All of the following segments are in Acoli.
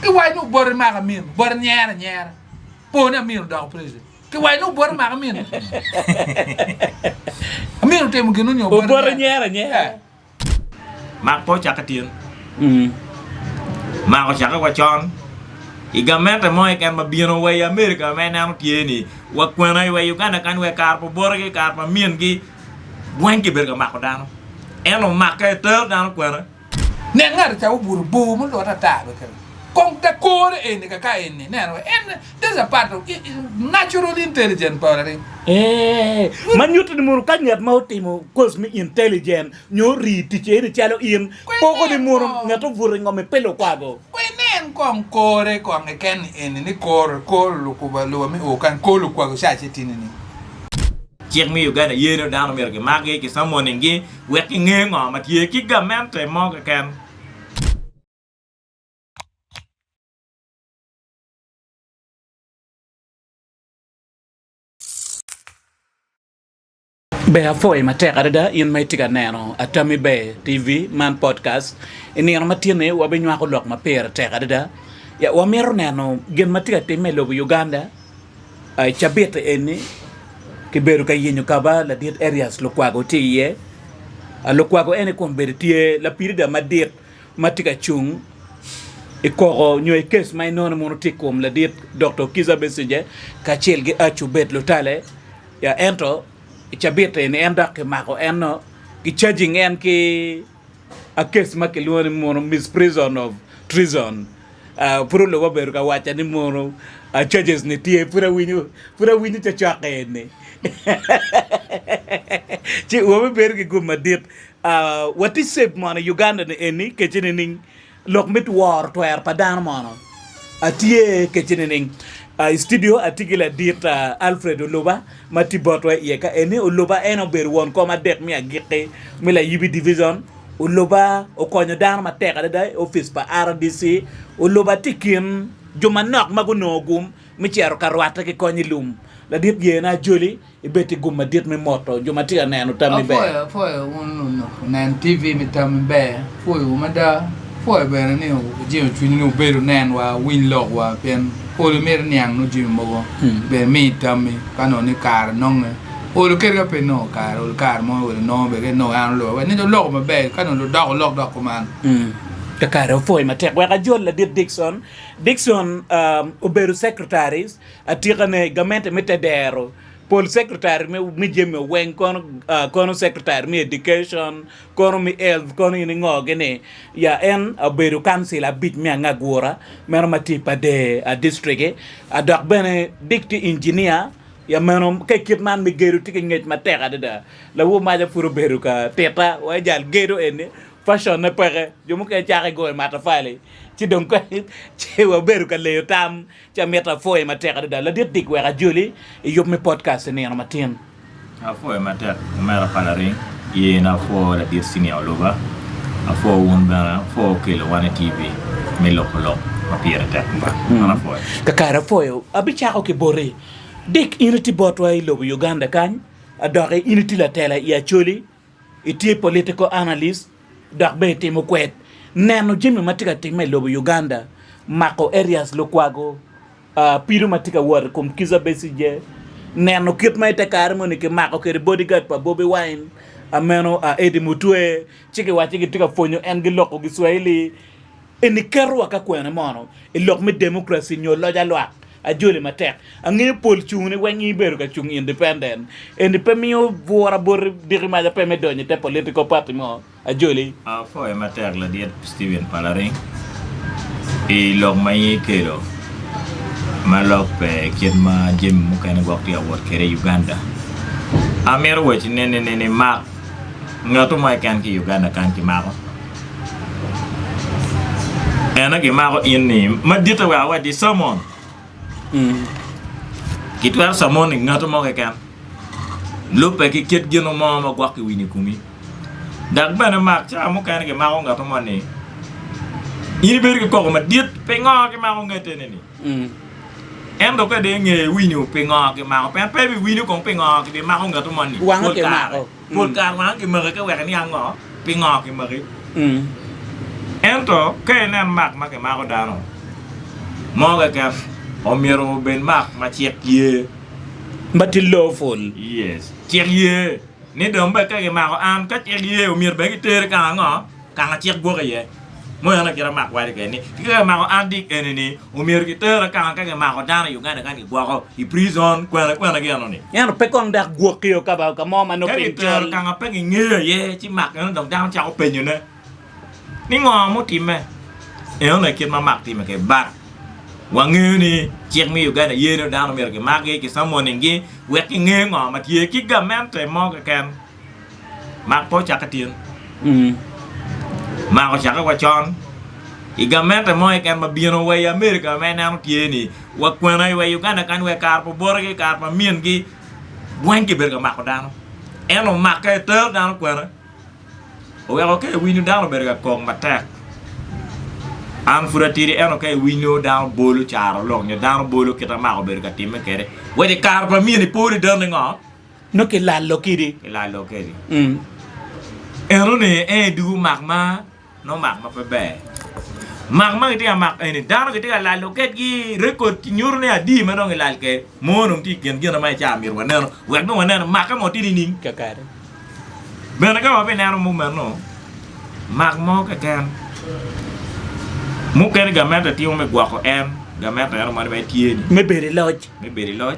Kiwaco ni Obote mako Amin, Obote nyero anyera. Po ni Amin odoko president. Kiwaco ni Obote mako Amin. Amin otimo gin onyo Obote nyero anyera. Eh. Mak pe ocakke tin. Mak ocakke wa con. I gamente mo keken ma bino wa i America ma ineno tye ni wa kwena wa i Uganda kany wa i kare pa Obote ki i kare pa mingi weng kibedo ka mako dano. Ento omakke tero dano kwena. Nen ngat ca obuto bor mulute ata bene kene. Kong te kore eni kaka eni neno en this a part of natural intelligence pa latin. Ee, ma nyuto ni mono ka ngat ma otimo course me intelligence nyo ori i tic eni calo in, poko ni mono ngat obuto i ngom i pe lukwago. Kong inen kong kore kong keken ni eni ni kor kor lukuba luba me o kany kor lukwago ca ce tye nining? Cik me Uganda ye ni dano myero gimakgi, kicamoninggi wek kinge ngo ma tye ki gamente mo keken. Ber apwoyi matek adada in ma itye ka neno Atami Ber TV man podcast. I nino ma tye-ni wabinywako lok ma pire tek adada. Ya, wamito neno gin ma tye ka timme i lobo Uganda. I cabit eni kibedo ka yenyo ka ma ladit Erias Lukwago tye iye. Lukwago en aye kombeddi tye lapirida madit ma tye ka cung i koko nyo i kes ma inongo ni mono tye i kom ladit Doktor Kizza Besigye kacel ki Archubed Lutale. Ento i cabit eni en dok kimako en-no ki cajing en ki a kes ma kilwongo ni mono misprison of treason. Pud olubo obedo ka wacca ni mono charges ni tye pud awinyo pud awinyo cocokke eni ci wabibedo ki gum madit. Watye safe mono i Uganda ni eni kece nining? Lok me woro twero pa dano mono atye kece nining? I studio atye ki ladit Alfred Oluba ma tye botwa iye ka eni. Oluba en obedo won kom adek me agikki me Layibi Division. Oluba okonyo dano matek adada i opic pa RDC. Oluba tye i kin jo manok ma gunongo gum me cito ka rwatte ki kony i lum. Ladit yena ajoli ibed ki gum madit me moto jo ma tye ka neno tammi ber. Apwoyo, apwoyo wun lunen TV me tammi ber, apwoyowu mada, apwoyo bene ni wujingo cwinywu ni wubed wunenwa, wuwiny lokwa pien olo mito niang nongo jami mogo bene mi tammi ka nongo ni kare nonge. Olo kadi ka pe inongo kare, olo kare mo olo nongo bene ka inongo en olubo wek ni oloko maber ka nongo odok olok dok kuman. Kakare opwoyi matek. Wek ajol ladit Dickson. Dickson obedo secretary atikane i gamente me tedero. Pol secretary me jami weng kono secretary me education, kono me health, kono in ingo gini. Ya en obedo council abic me Angagura meno ma tye i Pader district. Dok bene Dick tye engineer. Ya meno, ka i kit man me gedo tye ki ngec matek adada. Lawor maca pud obedo ka tita wa jal gedo eni fashion-ne peke, jo mukene cako i goyo matafali ci dong ci wabedo ka leyo tam ci amito apwoye matek adada. Ladit Dick wek ajoli i yub me podcast i nino matin. Apwoyo matek omera pa laring ye na apwo ladit senior oluba apwo wun bene apwo kelo wan i TV me loko lok ma pire tek kuman an apwoyo. Kakare apwoyo abicako ki boti. Dick in itye botwa i lobo Uganda kany dok in itye latela i Acholi, itye political analyst dok bene itimo kwed neno jami ma tye ka timme i lobo Uganda mako areas lukwago, pido ma tye ka wot i kom Kizza Besigye, neno kit ma i te kare moni kimako kwede bodyguard pa Bobi Wine meno Eddie Mutwe ci kiwacci gitye ka pwonyo en gi loko Giswahili. Eni keto wa ka kwene mono i lok me democracy nyo loc alwak? Ajoli matek. Angeyo pol cung ni weng in ibedo ka cung independent. Eni pe miyo bwura boti diki maca pe me donyo i te political party mo. Ajoli. Apwoyo matek ladit Steven Palaring pi lok ma in ikelo ma lok pe kit ma jami mukene gwok tye ka wot kwede i Uganda. Amito waci ni ni mak ngatu mo keken ki i Uganda kany kimako. Ento gimako in ni maditte wek awac Samon. Kitwero Samon i ngatu mo keken lubbe ki kit gin mo ma gwok kiwinyo i komi. Dok bene mak ca mukene gimako ngatu mo ni in ibedo ki koko madit pingo gimako ngete ni. Ento ka dong inge iwinyo pingo gimako pien pe ibiwinyo kong pingo gibimako ngatu mo ni Wange pol kare. kimako. Pol kare wange kimaki ka wek iniang ngo pingo kimaki. Ento ka inen mak ma kimako dano. Mo keken omyero obed mak ma cik ye. Ma tye lawful. Yes. Cik ye ni dong bene ka kimako an, ka cik ye omyero bene gitere kang ango? Kang a cik gwoko iye. Mo en aye kit amak waco kwede ni ka kimako an dik eni ni omyero kitera kang ka kimako dano i Uganda kany gigwoko i prison kwene kwene gi eno ni. Ento pe kong dok gwokio ka ba ka mo ma nongo Ka piny kitero col. kang a pe kingeyo iye ci mak eno dong dano cako penyo ne. Ni ngo mutimme? Eno aye kit ma mak timme kwede. But wangeyo ni cik me Uganda ye ni dano myero kimakgi, ki summoning gi wek kinge ngo ma tye ki gamente mo keken. Mak pe ocakke tin. Mak ocakke wa con. I gamente mo keken ma bino wa i America ma ineno tye ni wa kwena wa i Uganda kany wa i kare pa obote ki i kare pa mingi weng kibedo ka mako dano. Ento omakke tero dano kwena. Oweko ka iwinyo dano obedo ka kok matek, an pud atidi ento ka iwinyo dano bolo caro lok nyo dano bolo kit ma mako obedo ka timme kwede, wek i kare pa myero ipor i dano ni ngo? Nongo kilalo kidi. Kilalo kedi. Enoni en dwogo mak ma nongo mak ma pe ber. Mak ma kitye ka mako eni dano gitye ka lalo kedgi rekod nyuto ni adi ma dong gilal kwede mo dong tye i kin gin ma i caa myero waneno wek dong wanen makke mo tye nining. Kakare. Bene ka wabineno mumeno mak mo keken mukene gamente timo me gwoko en gamente eno ma tye ni Me bedo i loc. me bedo i loc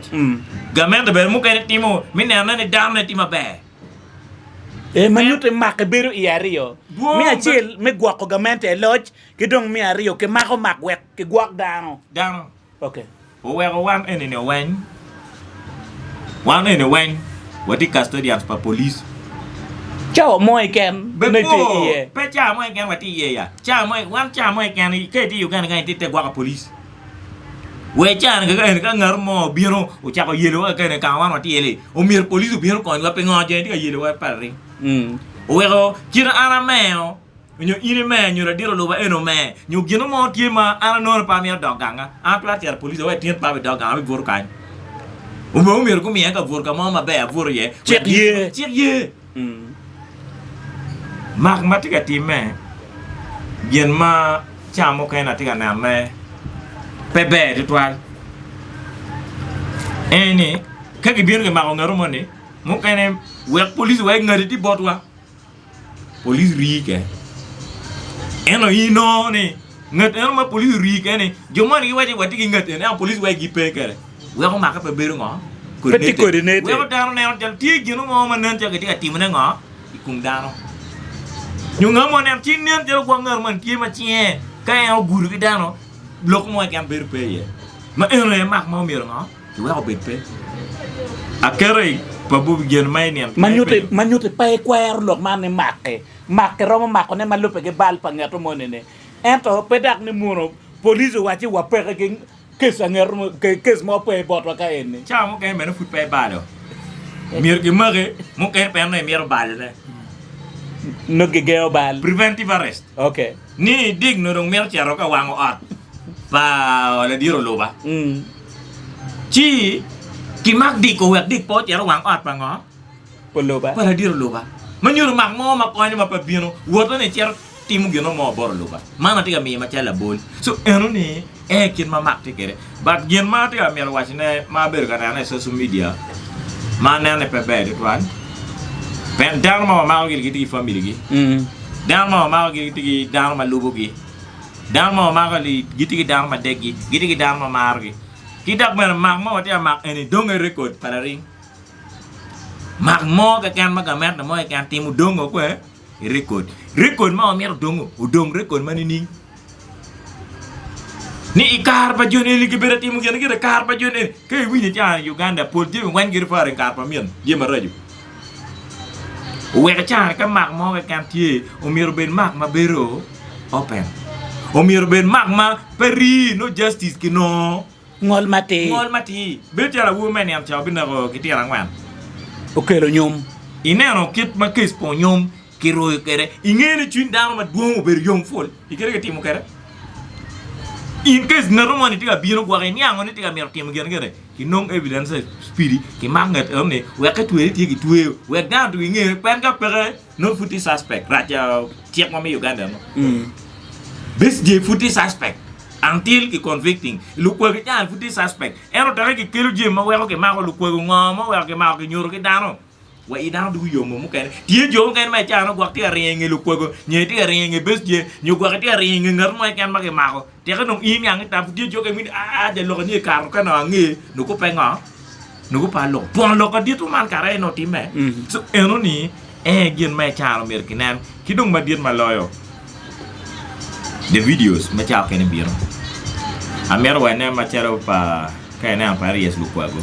gamente bene mukene timo me nenone ni danone tye maber. E ma nyuto ni make bedo i aryo. Me acel me gwoko gamente i loc ki dong me aryo kimako mak wek kigwok dano. Dano. Okay. Oweko wan eni-ni oweny. Wan eni weng watye custodians pa police. Cawa mo keken nongo itye iye. Pe cawa mo keken watye iye ya. Cawa mo wan cawa mo keken ka itye i Uganda kany itye i te gwoko pa police. Wek caa ni eni ka ngat mo obino ocako yelowa kene ka ma wan watye iye-ni, omyero police obin okonywa pingo jo-ni tye ka yelowa pa ring? Oweko kit ma an ameo nyo in imeo nyo ladit oluba eni omeo nyo gin mo tye ma an anongo ni pe amito dok ganga, an atwero cito i police wek tin pe abidok ganga abibuto kany. Omego myero gumiya kabuto ka mo maber abut iye. Cik ye. Cik ye. Mak ma tye ka timme, gin ma ca mukene atye ka nenone pe ber tutwal en ni ka gibino gimako ngat moni mukene wek police wek ngati tye botwa police rii ke ento in inongo ni ngat eno ma police orii kwede ni jo moni giwaco ni watye ki ngat eni ento police wek gipe kwede weko make pe bedo ngo Pe tye coordinated. Weko dano neno calo tye gin mo ma nen calo kitye ka timone ngo i kom dano. Nyo ngat mo neno ci nen calo gwok ngat moni tye ma cinge ka en ogudo ki dano lok mo keken bedo pe iye. Ma eno aye mak ma omyero ngo kiwek obed pe. Aketo i pa Bobi gin ma i nino Ma nyuto ma nyuto pe ikwero lok man ni make. Make romo makone ma lubbe ki bal pa ngeto moni-ni. Ento pe dok ni muno police owacci wapeke ki Kes anget mo, kes mo pe botwa ka eni. Cawa mukene bene pud pe ibalo. Myero gimaki, mukene pe nongo imito balone. Nongo gigengo bal. Preventive arrest. Okay. Ni dig nongo dong mito cito ka wango ot pa ladit oluba. Ci kimak dig owek dig pe ocit owang ot pa ngo? Oluba. Pa ladit oluba. Ma nyuto mak mo ma konyo ma pe bino, woto ni cito timo gin mo bot oluba. Man atye ka miyo macalo labol. So eno ni En kit ma mak tye kwede. But gin ma atye ka mito wacone ma abedo ka nenone i social media ma aneno ni pe ber tutwal pien dano ma wamako gini gitye ki family gi, dano ma wamako gini gitye ki dano ma lubogi, dano ma wamako ni gitye ki dano ma deggi, gitye ki dano ma marogi. Ki dok bene mak ma watye ka mako eni dong aye record pa laring. Mak mo keken ma gamente mo keken timo dongo kwe i record. Record ma wamito dongo odong record ma nining? Ni i kare pa joni eni kibedo ka timo gin gire i kare pa joni eni ka iwinyo ca i Uganda pol jami weng girifaro i kare pa min jami maraco. Oweko ca ka mak mo keken tye omyero obed mak ma bedo open. Omyero obed mak ma pe rii no justice kinongo. Ngol matir. Ngol matir. Bedo calo awobi ma i nino ca obineko ki tyen angwen. Okelo nyom. Ineno kit ma case pa onyom kiroyo kwede. Ingeyo ni cwiny dano madwong obedo yom pwol i kite kitimo kwede. In case ngat mo ni tye ka bino gwok iniango ni tye ka mito timo gin gire, kinong evidence speedy kimak ngat eno ni wek ka twere tye kitweyo wek dano to inge pien ka peke nongo pud tye suspect rac cik ma me Uganda eno. Besigye pud tye suspect. Until ki convicting Lukwago cani pud tye suspect ento teke kikelo jami ma weko kimako Lukwago ngo ma oweko kimako kinyuto ki dano wa i dano ducu yomo mukene tye jo mukene ma icano gwok tye ka ringo inge Lukwago nyo tye ka ringo inge Besigye nyo gwok tye ka ringo inge ngat mo keken ma kimako teke dong in niang ni tam pud tye jo mukene ni aa ja lok ni ekato ka nongo ange nongo pe ngo nongo pe aloko twon lok madit man kara en otimme so eno ni En gin ma icano myero kinen ki dong madit ma loyo the videos ma cawa kene bino. Amito wa inen macalo pa ka ineno pa Aries Lukwago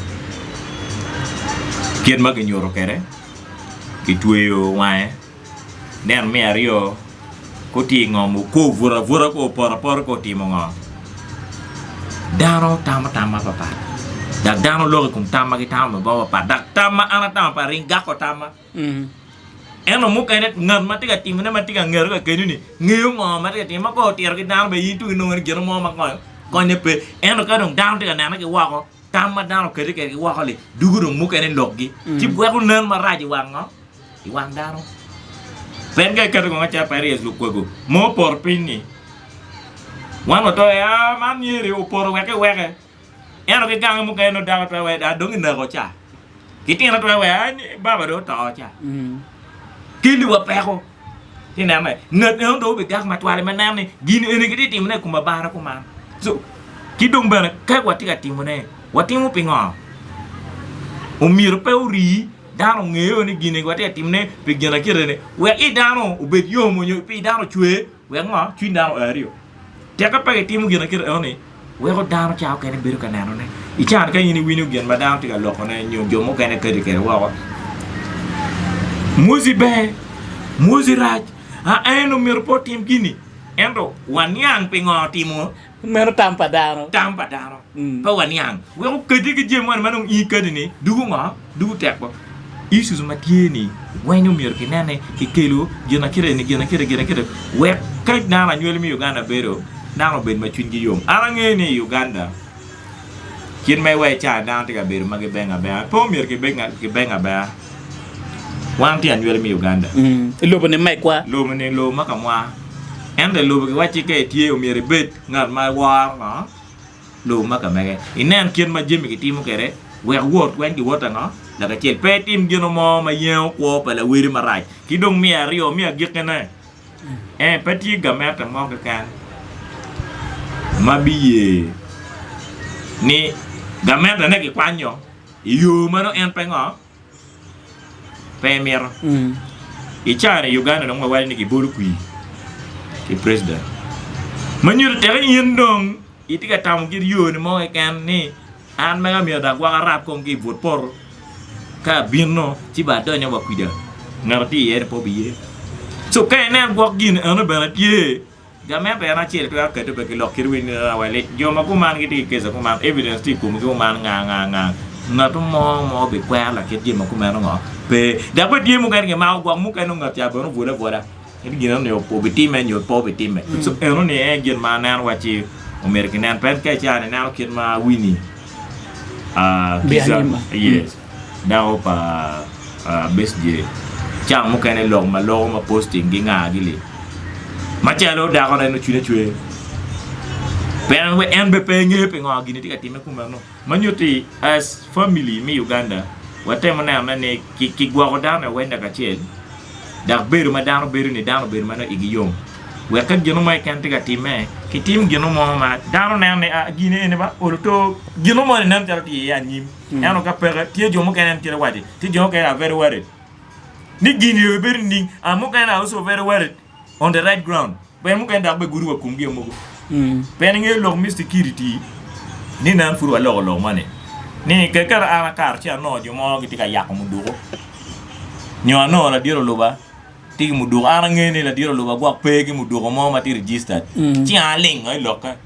kit ma kinyuto kwede kitweyo wange neno me aryo ko tye i ngom ko obuto abuta ko opoto apota ko otimo ngo dano tamo tam mapapat dok dano loko i kom tam ma gitamo mapapat dok tam ma an atamo pa ring gako tamma. Ento mukene ngat ma tye ka timone ma tye ka ngete ka kenyo-ni ngeyo ngo ma tye ka time ma ka otito ki dano bene in tung inongo ni gin mo ma konye pe. Ento ka dong dano tye ka nene ki woko, tam ma dano okete kwede ki woko-li dugo dong mukene lokgi ci weko nen marac i wang ngo? I wang dano. Pien ka iketo kong acel pa Aries Lukwago mo opoto piny-ni, wan wato aa man myeri opoto wek iweke. Ento ki gangi mukene nongo dako twero weko daa dong ineko ca. Ki tino twero weko aa baba dong oto ca. Keli wa peko. Ci ineno ngat eno dong obigak matwal ma neno ni gin eni gitye timone i kom abana kuman. So ki dong bene ka watye ka timone watimo pingo? Omyero pe orii dano ongeyo ni gin eni watye ka timone pi gin akite ni wek i dano obed yom nyo pi dano ocwer wek ngo cwiny dano oario. Teke pe gitimo gin akite eno-ni, weko dano ca okene bedo ka nenone. I can ka in iwinyo gin ma dano tye ka lokone nyo jo mukene kati kwede woko, mwoci ber, mwoci rac, a en omyero pe otim gini, ento waniang pingo otimo. Meno tam pa dano. Tam pa dano. Pe waniang. Weko kati ki jami moni ma dong in ikati-ni dugo ngo? Dugo tek bo. Issues ma tye ni weng omyero kinen ni kikelo gin akite ni gin akite gin akite wek ka dano anywali me Uganda bedo dano obed ma cwinygi yom. An angeyo ni i Uganda kit ma iweyo ca dano tye ka bedo ma gibeng abenga pe omyero kibeng abenga. Wan tye anywali me Uganda. I lobo ni mekwa. Lobo ni lobo ma ka mwa. Ento i lobo kiwacci ka itye omyero ibed ngat ma woro ngo? Lobo ma ka mege. Inen kit ma jami kitimo kwede wek wot weng giwot ango? Lakacel. Pe itim gin mo ma yengo kwo pa lawedi marac. Ki dong me aryo, me agikkine, ee, pe tye gamente mo keken ma biye ni gamentene kikwanyo i yo ma nongo en pe ngo? Pe imito. I caa-ni i Uganda dong wawaco ni kibolo kwir ki president ma nyuto teke in dong itye ka tamo kit yoni mo keken ni an mega myero dong agwok arab kong ki i but poto ka abino ci bene adonyo wa kwija ngat ma tye iye ni pe obiye. So ka inen gwok gin eno bene tye Gamente en acel twero keto be ki lok kit winy ni wa li jo ma kuman gitye ki kesa kuman evidence tye i komgi kuman nga nga nga ngatu mo ma obi kwero lakit jami ma kumeno ngo pe dok bene tye mukene gimako gwok mukene nongo ngat ca bene obwole abwola ni gin eno ni obitime nyo pe obitime so eno ni en gin ma aneno waci omyero kinen pien ka ica ni ineno kit ma Winnie Kiza yes Dako pa Besigye cawa mukene lok ma loko ma posting gi nga gi li macalo dako ne nongo cwinye cwer pien en bene pe ngeyo pingo gini tye ka time kumeno ma nyuti as family me Uganda watemo neno ne ni ki gwoko dano weng lakacel dok bedo ma dano bedo ni dano obedo ma nongo igi yom wek ka gino mo keken tye ka timme ki tim gino mo ma dano neno ni a gini eni ba olo to gino moni nen calo tye iye anyim. Ento ka peke, tye jo mukene en kite waci, tye jo mukene are very worried ni gini obedo nining, and mukene are also very worried on the right ground. Pien mukene dok bene gudo wa komgi mogo. Pien ingeyo lok me security ni nen pud waloko lok moni ni keketa an akato ci anongo jo mo gitye ka yako muduku nyo anongo ladit oluba tye ki muduku an angeyo ni ladit oluba gwok pe ki muduku mo ma tye registered ci an alingo i lokke.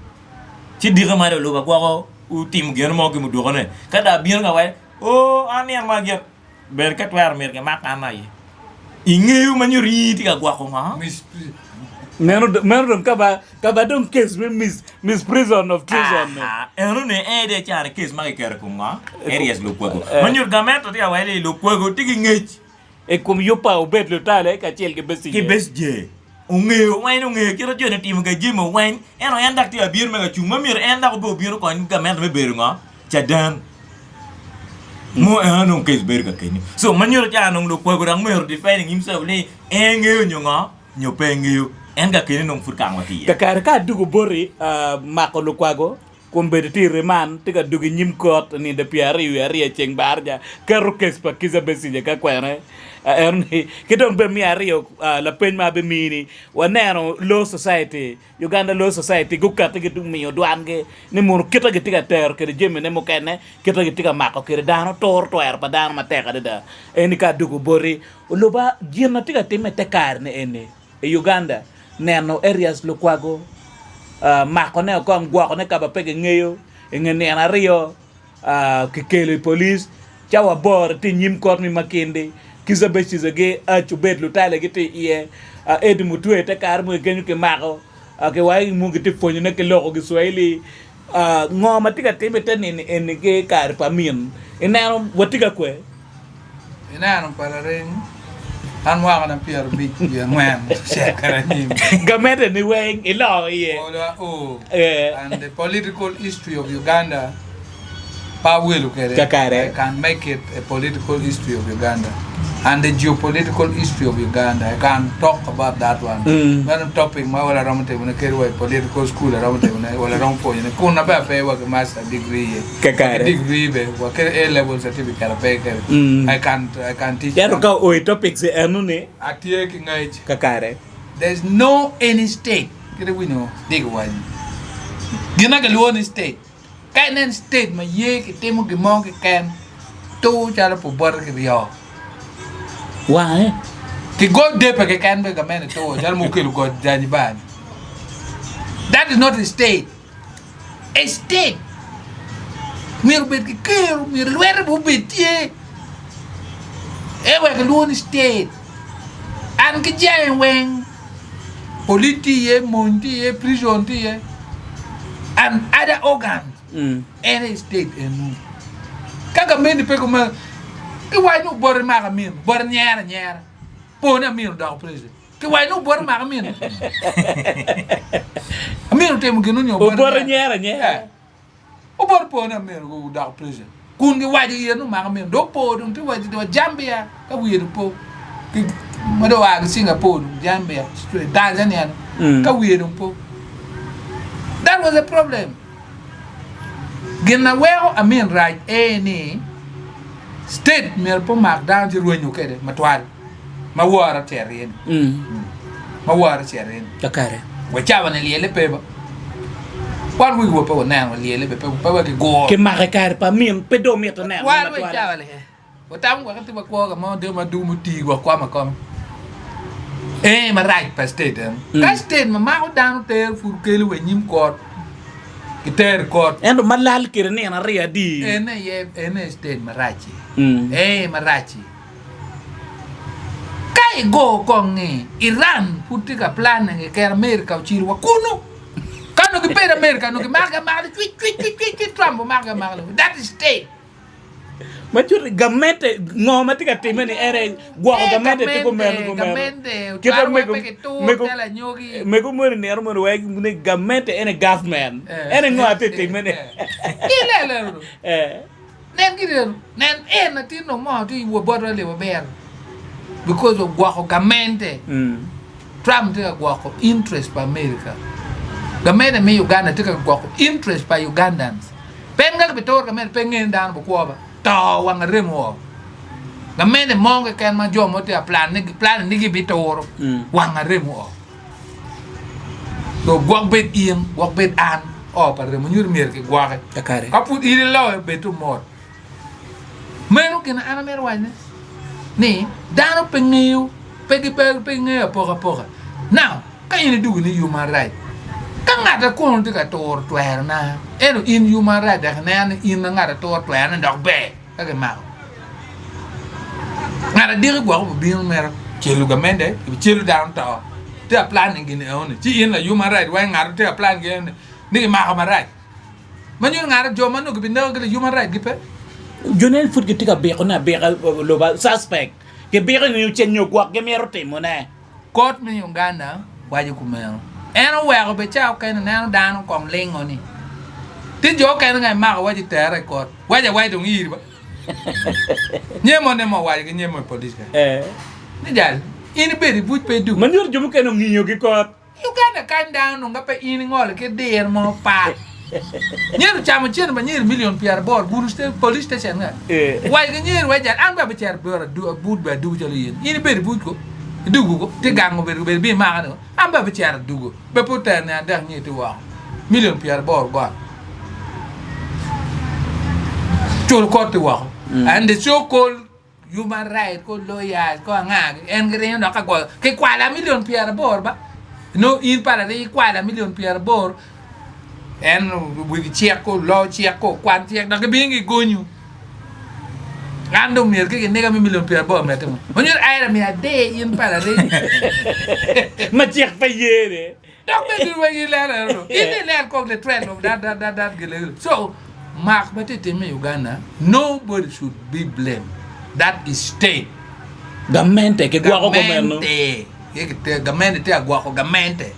Ci dike ma dong oluba gwoko otimo gin mo ki mudukone. Ka dong abino ka waco, Oo, an nino ma gin ber ka twero myero gimak an aye. Ingeyo ma nyuto in itye ka gwoko ngo? Meno meno dong ka ba ka ba dong case me mis misprison of treason ni. Aha, eno ni en aye caro case ma kiketo i kom ngo? Areas lukwago. Ma nyuto gamente tye ka waco ni lukwago tye ki ngec. I kom yub pa Obed Lutale kacel ki Besigye. Ki Besigye. ongeyo weng ongeyo kit ma joni otimo kwede jami weng ento en dok tye ka bino me ka cung ma myero en dok obed obin okony gamente me bedo ngo caden mo en nongo case bedo ka kenyo so ma nyuto ca nongo lukwago dok myero defending himself ni en ngeyo nyo ngo nyo pe ngeyo en ka kenyo nongo pud kang wa tye iye. Kakare ka adugo boti mako lukwago Kombeddi tye i riman, tye ka dwogo i nyim kot i nino pyeraryo wiye aryo ceng baraja, keto kec pa Kizza Besigye ka kwene eno-ni. Ki dong bene me aryo, lapeny ma abimiyi-ni, waneno Law Society, Uganda Law Society gukatti gumiyo dwangi ni mono kite gitye ka tero kwede jamine mukene, kite gitye ka mako kwede dano, turo twero pa dano matek adada. Eni ka adwogo boti, oluba gin ma tye ka timme i te kare-ni eni. I Uganda, neno Erias Lukwago makone okong gwokone ka ma pe kingeyo. I nge nino aryo, kikelo i police. Cawa aboro tye i nyim kot me Makindi. Kizza Besigye ki Achu Obed Lutale gitye iye. Eddie Mutwe te kare mogo kenyo kimako. Kiwaco ni mogo kitye pwonyone ki loko Giswahili. Ngo ma tye ka timme i te nino eni ki kare pa Amin? Ineno watye ka kwe? Ineno pa larem an mwakana pyerabic wiye angwen ocito kwede anyim. Gamente ni weng iloko iye. Olo ao and the political history of Uganda pe awelo kwede. Kakare. I can make it a political history of Uganda and the geopolitical history of Uganda I can talk about that one. Meno topic ma olo aromo timone kadi wa i political school aromo timone olo aromo pwonyone kun na bene ape wa ki master degree iye. Kakare. Degree be wa kede A level certificate ape kede. I can I can teach. Ento ka o i topics eno ni. Atye ki ngec. Kakare. There is no any state kit iwinyo digo waco gin ma kilwongo ni state ka inen state ma ye ki timo gin mo keken tur calo pa obote ki ryo Wange. Ki go depe keken bene gamente tur calo ma okelo got Zanzibar ni that is not a state. A state myero obed ki kero, myero lwete bene obed tye ento wek kilwongo ni state an ki jange weng polic tye iye, mony tye iye, prison tye iye and other organs en aye state eno. Ka gamente pe kumeno giwaco ni obote mako amin, obote nyero anyera po ni amin odoko president. Kiwaco ni obote omako amin. Amin otimo gin onyo obote nyero anyera. Eh. Obote po ni amin odoko president. Kun giwaco iye ni omako amin. Dong opo dong tye wa Jambia ka wiye dong po. Ma dong oa ki Singapore dong Jambia, Tanzania ka wiye dong po. That was a problem. Gin na weko amin rac aye ni state myero pe omak dano ci rwenyo kwede matwal. ma woro ocito iye ni, ma woro ocito iye ni. Kakare. Wa cawa ni lyelle pe ba. Wan wiwa pe waneno lyelle be pe pe wa giguro. Kimako i kare pa min pe dong mito neno Wan wa matwal. cawa ni watamo wek itye wakwo ka mo dong ma dum oti wakwamo akoma. Ee marac pa state eno. Ka state ma mako dano tero pud kelo wa i nyim kot gitero i kot. Ento ma lal kede nino aryo adi. En aye en aye state marac-ci. Ee marac-ci. Ka igo kong ni Iran pud tye ka planning keken America ocilo wa kunu. Ka onongo gibedo America onongo gimako amaka ni cwic cwic cwic cwic cwic Trump omako amaka ni that is state. Ma nyuto gamente ngo ma tye ka timme ni en aye gwoko Eh, gamente tye kumeno gamente, kumeno. gamente Kit ma ocwalo mego wek pe gitur mego calo anyogi. mego moni nino moni wek ni gamente en aye government. Eh, En aye ngo atye timme ni. Ilelo. Eh. Nen gire eno, nen en latin dong moo tye iwot botwa libo biro because ogwoko gamente. Trump tye ka gwoko interest pa America. Gamente me Uganda tye ka gwoko interest pa Ugandans. Pe en ka gibituro gamente pe nge ni dano bikwo ba. To wang arem oo. Gamente mo keken ma jo mo tye ka plan ni plan ni gibituro wang arem oo. So gwok bed in, gwok bed an, oo pa remo nyuto myero kigwoki. Kakare. Ka pud in iloyo, bed to mot. Meno gin an amito wacone ni dano pe ngeyo, pe gipe pe gingeyo apokapoka. Now, ka in idwogo ni human right, ka ngat a kono tye ka turo twerona, ento in human right dok ineno ni in ma ngat a turo twerone dok ber ka kimako. Ngat adiki gwok obibino mere celo gamente, celo dano to. Tye ka planning gin enoni ci in la human right weng ngat tye ka plan gin enoni ni kimako marac ma nyuto ngat jo ma nongo gibineko ki la human right gipe. Jo ne pud gitye ka bikone abika luba suspect gibiko ni ceng nyo gwok gimito timone. Kot me Uganda. Waco kumeno. En oweko be ca okene neno dano kong lingo ni. Ti jo okene nga imako waco itere i kot. Waco awaca dong iri ba. Nyemo ne mo waco ki nyemo i police ka. Eh. Ni jal, in ibedo i buc pe idugo. Ma nyuto jo mukene ongiyo ki kot. I Uganda kany dano nongo ka pe in ingolo ki diro mo pat. Nyero camo cene ma nyeri milion pyeraboro gulu police station nga. Waco ki nyeri wai jal an bene abicito bot but bene adugo calo in. In ibedo i buc ko idugo ko tye gang obedo obedo ibino imaka ni ko an bene abicito adugo be pe otero ni adek nyeri tye woko milion pyeraboro gone cul kot tye woko and the so called Human right ko lawyers ko anga gi en giringo dok ka goyo kikwala milion pyeraboro ba nongo in pala ringo ikwala milion pyeraboro en wegi cik ko lo cik ko kwan cik dok gibino gigonyo an dong myero ki giniga me milion pyeraboro mete mo onyo aira miyo ade in pala ringo ma cik pe yene Dok bene gin weng gilero eno do. In iler kong the trend of that that that that gile. So mak ma tye timme i Uganda nobody should be blamed. That is state. Gamente kigwoko kumeno. Gamente. Ye kite gamente tye agwoko gamente.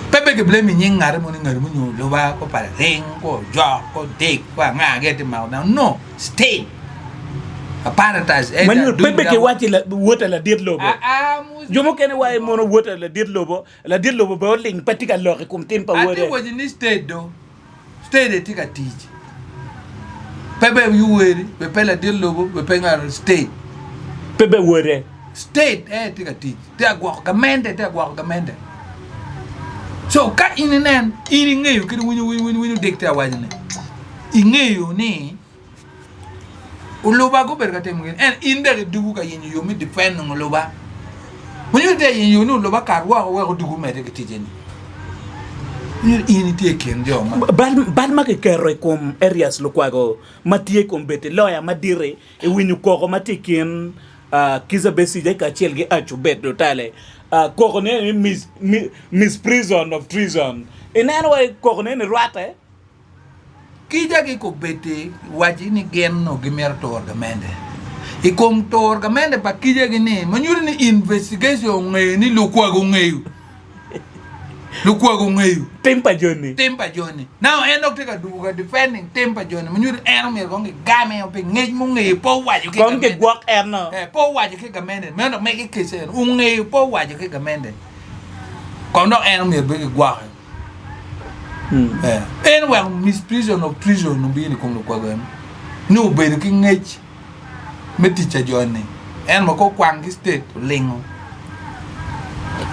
Pe be giblame nying ngate mo ni ngati mo nyo luba ko pala ring ko ojok ko dik ko anga gi tye mako dano. No state. Apparatus. Ma nyo pe be kiwaci wota ladit lobo. Jo mukene waco mono wod ladit lobo, ladit lobo bene oling pe tye ka lok i kom tim pa wode. Atye waci ni state do, state aye tye ka tic. Pe be Yoweri, be pe ladit lobo, be pe ngat state. Pe be wode. State aye tye ka tic, tye ka gwoko gamente, tye ka gwoko gamente. So ka in inen, in ingeyo kit winyo winyo winyo dik tye ka waco ni, ingeyo ni Oluba gubedo ka timo gin ento in dok idwogo ka yenyo yo me defending oluba. Onyo itye ka yenyo yo ni oluba kat woko wek odwogo omedde ki ticce ni. Onyo in itye i kin jo ma. Bal, bal ma kiketo i kom Erias Lukwago ma tye i kom bedi loya madit-ti i winyo koko ma tye i kin Kizza Besigye kacel ki Achubed Lutale. Koko ne ni misprison of treason. Ineno wa koko ne ni rwatte. Kica ki kobeddi waci ni gin onongo gimito turo gamente. I kom turo gamente pa kicagi ni ma nyuto ni investigation ongeyo ni lukwago ongeyo. Lukwago ongeyo. Tim pa joni. Tim pa joni. Now en dok tye ka dugo ka defending tim pa joni ma nyuto ni en omyero kong kigame pi ngec mungeyo pe owaco ki Kong gamente. kigwok en no. Eh, pe owaco ki gamente. Meno dok mege kece en. Ongeyo pe owaco ki gamente. Kong dok en omyero bene kigwoke. En oweko misprision of treason obino i kom lukwago eno ni obedo ki ngec me tic ca jo-ni en ma ko kwang ki state olingo.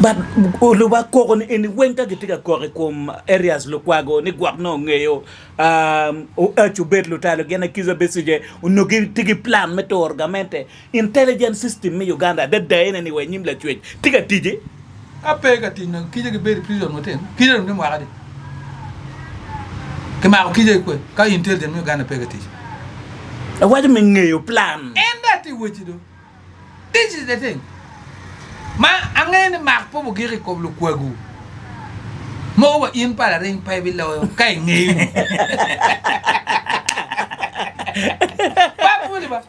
But oluba koko ni eni weng ka gitye ka kok i kom areas lukwago ni gwok nongo ongeyo Oac obed lutalo gin Akiza Besigye onongo gitye ki plan me turo gamente Intelligence system me Uganda adada ene ni wa inyim lacwec tye ka tic. Ka pe ka tic nongo kica gibedo i prison matino kica dong tye mwaka adi kimako kica ki kwe ka intelligence me Uganda pe ka tic. Awaco me ngeyo plan. En dong atye weci do. This is the thing ma angeyo ni mak pe obugiko i kom lukwagu mogo wa in pala ring pe ibiloyo ka ingeyo. Pa puli ba.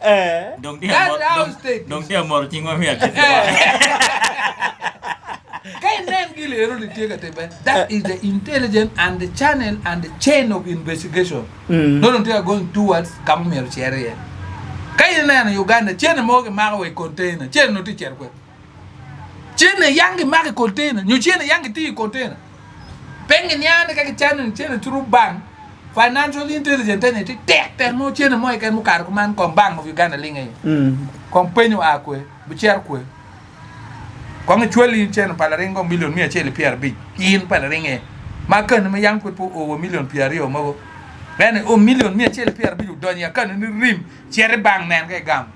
Dong tye That's amot- how dong- state dong is. tye amoto cingwa me agikki. Ka inen gin eno ni tye ka timme, that is the intelligence and the channel and the chain of investigation. Nongo dong tye ka going towards ka ma myero ocit iye. Ka in ineno i Uganda, cene mogo kimako wa i container, cene onongo tye ka cito kwede. Cene yang gimako i container, nyo cene yang gitiyo i container. Pe giniang ni ka gicano ni cene through bank, financial intelligence eni tye tek tek mo cene mo keken mukato kuman kong bank of Uganda ling iye. Kong penyo oa kwe, bicito kwe. Kong icwal in cene pa laring kong milion miya acel ki pyerabic in pa laringe ma akani ma yam pud pe oo wa milion pyeraryo mogo. Ento i o milion miya acel ki pyerabic odonyo i akani ni rim cit i bank nen ka igamo.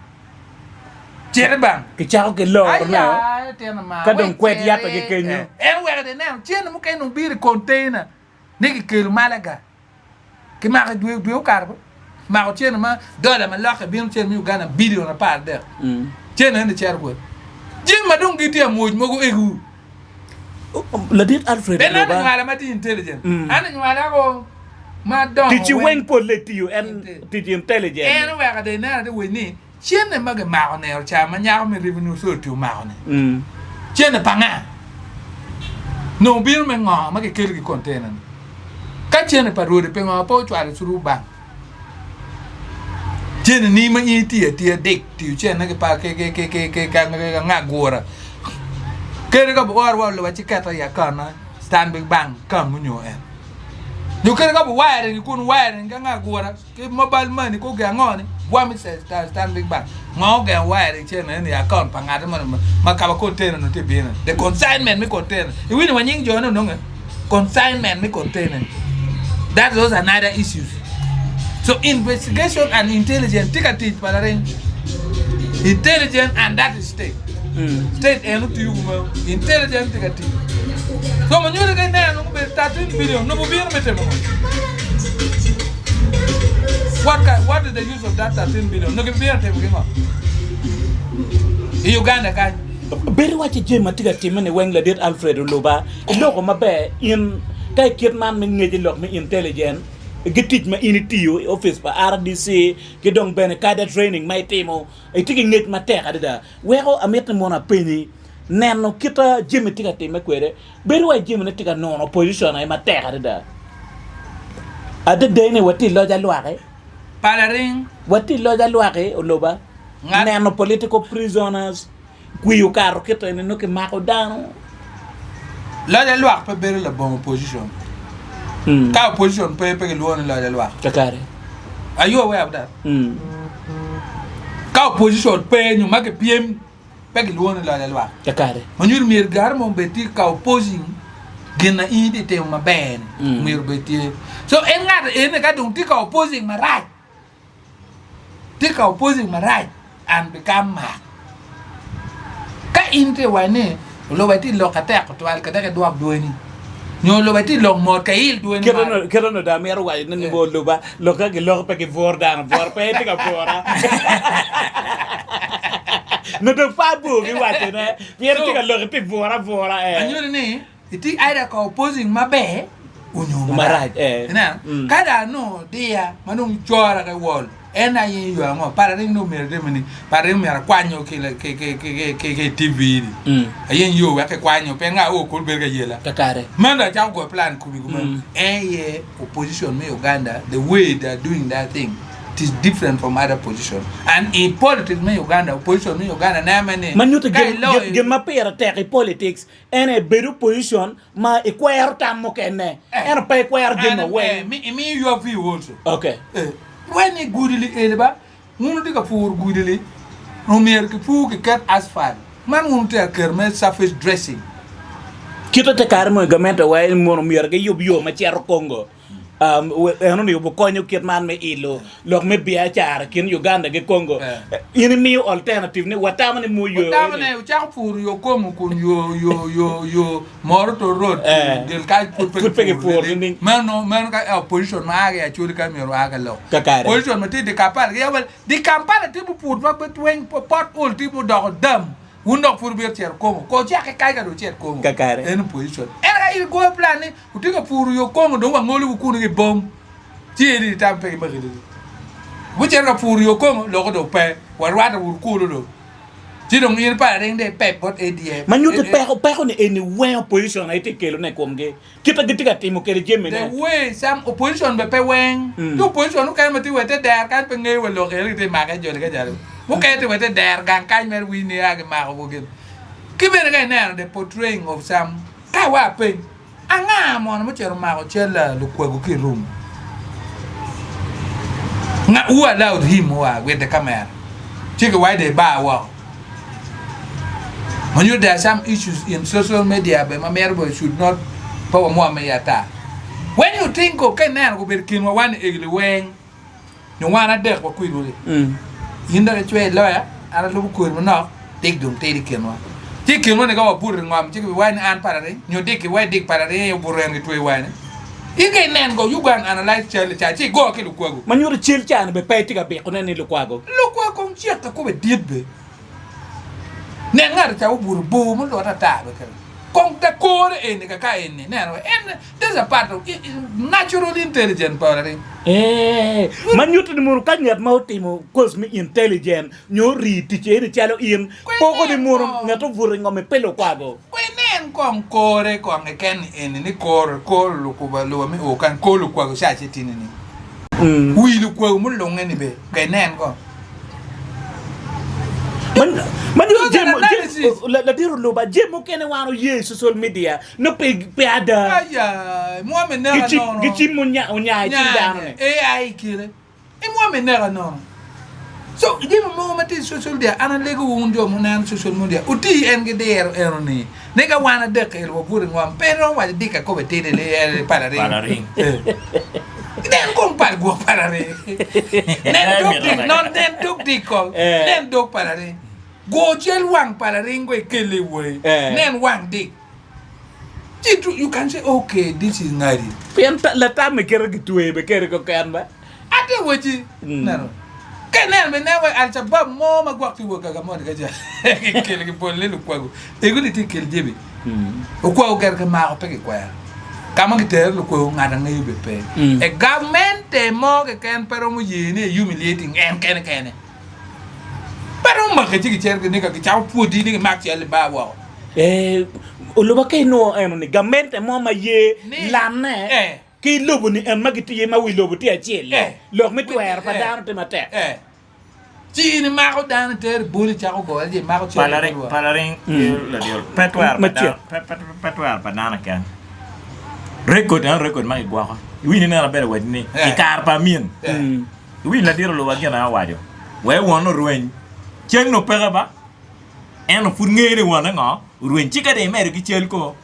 Cit i bank. Kicako ki lorone Aya, litino ma, ka dong wek kwed yatte ki cit. kenyo. En oweko dong ineno cene mukene dong bino i container ni kikelo Malaga. Kimako i dwe dwe okato ko mako cene ma dola ma lokke bino cene me Uganda bilion 13. Cene eni cito kwede. Jami ma dong gitye amwoc mogo egu. Ladit Alfred Pien an Aluba. anywala ma tye intelligent. An anywala ko ma dongo Ticci weng. weng polle tiyo en tic intelligent. En oweko dong ineno ati wec ni cene ma gimako ni oca ma nyako me Revenue Authority omako ni cene pa nga? Nongo bino me ngo ma kikelo ki container ni? Ka cene pa rwode pingo pe ocwalo through bank? Cene ni ma in itiyo atiya dik tiyo cene ki pa ki ki ki ki ki anga gura. Kadi ka buoro wa oluba ci keta i account na Stanbic Bank kamu nyo en. Nyo kadi ka bu wiring kun wiring ki anga gura Ki mobile money ko ge ango ni bwami Stanbic Bank ngo ogengo wire cene ni account pa ngate moni ma kaba container no tye bino the consignment me container iwinyo wa nying jo ne ononge consignment me container that was another issues so investigation and intelligence tye ka tic pa laring intelligence and that is state state en otiyo kumeno intelligence tye ka tic so ma nyuto ka ineno nongo obedo 13 billion nongo obino me timo ngo What, ka, what is the use of that 13 billion? Nongo gibino timo ki ngo i Uganda kany? Bedo wacci jami ma tye ka timme-ni weng ladit Alfred Oluba iloko maber in ka i kit man me ngec i lok me intelligent ki tic ma in itiyo i opic pa RDC ki dong bene cadre training ma itimo itye ki ngec matek adada weko amito ni mono apenyi neno kita jami tye ka timme kwede bedo wa jami ne tye ka nuno opposition aye matek adada adada ni watye i loc alwaki Pala ring. Watye i loc alwaki oloba neno political prisoners kwir okato kit eni nongo kimako dano. Loc alwak pe bedo labongo opposition. Ka opposition pe pe kilwongo ni loc alwak. Kakare. Are you aware of that? Ka opposition pe nyo ma kipyem pe kilwongo ni loc alwak. Kakare. Ma nyuto myero gare mo obed tye ka opposing gin ma in itye timo maber ni myero obed tye. So en ngat eni ka dong tye ka opposing marac tye ka opposing marac and become mak. Ka in tye waco ni oloba tye lok atek tutwal ka dok idwok dwoni nyo oloba tye lok mot ka iil dwoni malo. Kit onongo dong amito waco ne ni oluba lok ka giloko pe gibwuro dano bwura pe itye ka bwura nongo dong pe abor ki waco ne pien itye ka lok itye bwura abwura. Anyuto ni itye either ka opposing maber onyo Marac, eh. Ineno? Mm. Ka dong anongo diya ma dong cora ki wol, en aye yo ango? Par aring dong myero atime ni, par aring myero akwanyo ki la- ki ki ki ki ki i TV ni. Mm. Ayeny yo wek kikwanyo, pien nga o kulu bedo ka yela. Kakare. Meno dong acako goyo plan kumi kumeno. Mm. En aye opposition me Uganda, the way they are doing that thing, it is different from other position. And in politics me Uganda, opposition me Uganda neno mere ni, Ma nyuto ka gin, iloyo gin, gin ma pire tek i politics En aye bedo opposition ma ikwero tam mukene ento pe ikwero jami ma weng. Imiyo your view also. Okay. Wai ni gudi li eni ba wun wutye ka puro gudi li omyero ki pur ki ket asphalt man wun wutye ka keto mere surface dressing. Kite te kare mo i gamente wa ni mono myero giyub yo ma cito Congo. Eno-ni obikonyo kit man me ilo lok me biacara i kin Uganda ki Congo. In imiyo alternative ni watamo ni mo yo Watamo ni wucako puro yo Congo kun yo yo yo yo Moroto road gin kany pud pe kipuro nining? Meno meno ka opposition ma a ki i Acholi kany myero oa ka lok. Kakare. Opposition ma tye i dye Kampala giyabo ni dye Kampala tye muput ma weng pot ol tye mudoko dam wun dok pud wubito cito Congo. Ko wucak ki kany ka dong wucit Congo. Kakare. En opposition. Ento ka in igoyo plan ni Wutye ka puro yo kongo dong wangolowu kunu ki bom, ci eni itam pe gimaki dong. Gucito ka puro yo kongo loko dong pe, warwatte wunu kulu dong. Ci dong in pala ring dong ipep bot ADF. Ma nyuto peko, peko ni eni weng opposition aye tye kelone i komgi. Kit ma gitye ka timo kwede jami The ne. way some opposition bene pe weng. Tye opposition mukene ma tye wa i te der kany pe ngeyo wa lok eni gitye make joni ka jalo. Mukene tye wa i te der gang kany mere winyo ni a gimako wa gin. Ki bene ka ineno the portraying of some ka wa peny Anga mono mucito omako cal lukwago ki i room? Nga who allowed him oa with the camera? Ci ki waco de bar woko. Ma nyuto there are some issues in social media bene ma mito bene should not pe wamwom iye ata. When you think of ka ineno gubedo i kinwa wan i egli weng. Nyo wan adek wakwidwu-ri. In dok icwe iloya, an alubo kori manok, dik dong tidi i kinwa. Ci i kinwa-ni ka wabuto i ngom, ci gibiwaco ni an pala-ri, nyo dik giwaco dik pala-ri aye obuto en gitweyo wange. In ka inen go, you go and analyse cal-li ca, ci igo ki lukwago. Ma nyuto cal ca-ni bene pe itye ka bikone ni lukwago. Lukwago kong cek ka kome dit be. Nen ngat ca obuto bor mulute ata be kene. Kong te kore eni kaka eni, neno en This a part of natural intelligence pa latin. Ee, ma nyuto ni mono ka ngat ma otimo course me intelligence nyo ori i tic eni calo in, poko ni mono ngat obuto i ngom-mi pe lukwago. Kwe inen. Inen kong kore kong keken ni eni ni kor kor lukuba luba me o kany kor lukwago ca ce tye nining? Wi lukwago mulunge ni be ka inen kong. Ma dong Those are jemo analysis. ladit oluba jami mukene wan oye i social media nongo pe pe ada. Aya, mwa me neka nono. Gicim onya i cing dano ni. AI kite. I mwa me neka nono. So jami mogo ma tye i social media an alego wun jo muneno social media wuti en ki diro eno ni ni ka wan adek eni wabuto i ngom pe romo waco dika kome tidi ni en pala ring. Nen kong pal gwok pala ring. Nen dog dik non nen dog dik kong nen dog pala ring. Go cal wang pala ring go ikelle i wangi nen wang dik. Ci you can say okay this is ngadi. Pien latam-mi kite gitweyo bene kede keken ba. Ate weci neno ka ineno bene nen wai alshabab mo ma gwok tye wok kaka moni kaca kikelo kibolo ni lukwago ego ni tye kel jami okwago gere kimako pe kikwero ka ma kitero lukwago ngat angeyo bene pe e gamente mo keken pe romo ye ni humiliating en kene kene pe romo make ci gicito gini ka gicako pwodi ni gimak cal i bar woko. Ee, oluba ka inongo eno ni gamente mo ma ye lanne Ki lobo-ni en ma gitye iye ma wi lobo tye acel-li, lok me twero pa dano tye matek. Ci in imako dano itero i bol icako goye ci imako cente ki lwak. Palaring pe twero pa dano pe twero pa dano keken. Rekod eno rekod ma gigwoko. Iwinyo neno aber iwaci ni i kare pa Amin. Iwinyo ladit oluba gin aye owaco wek won orweny cen nongo peke ba. Ento pud ngeyo ni wonne ngo orweny ci ka dong imedo ki cal ko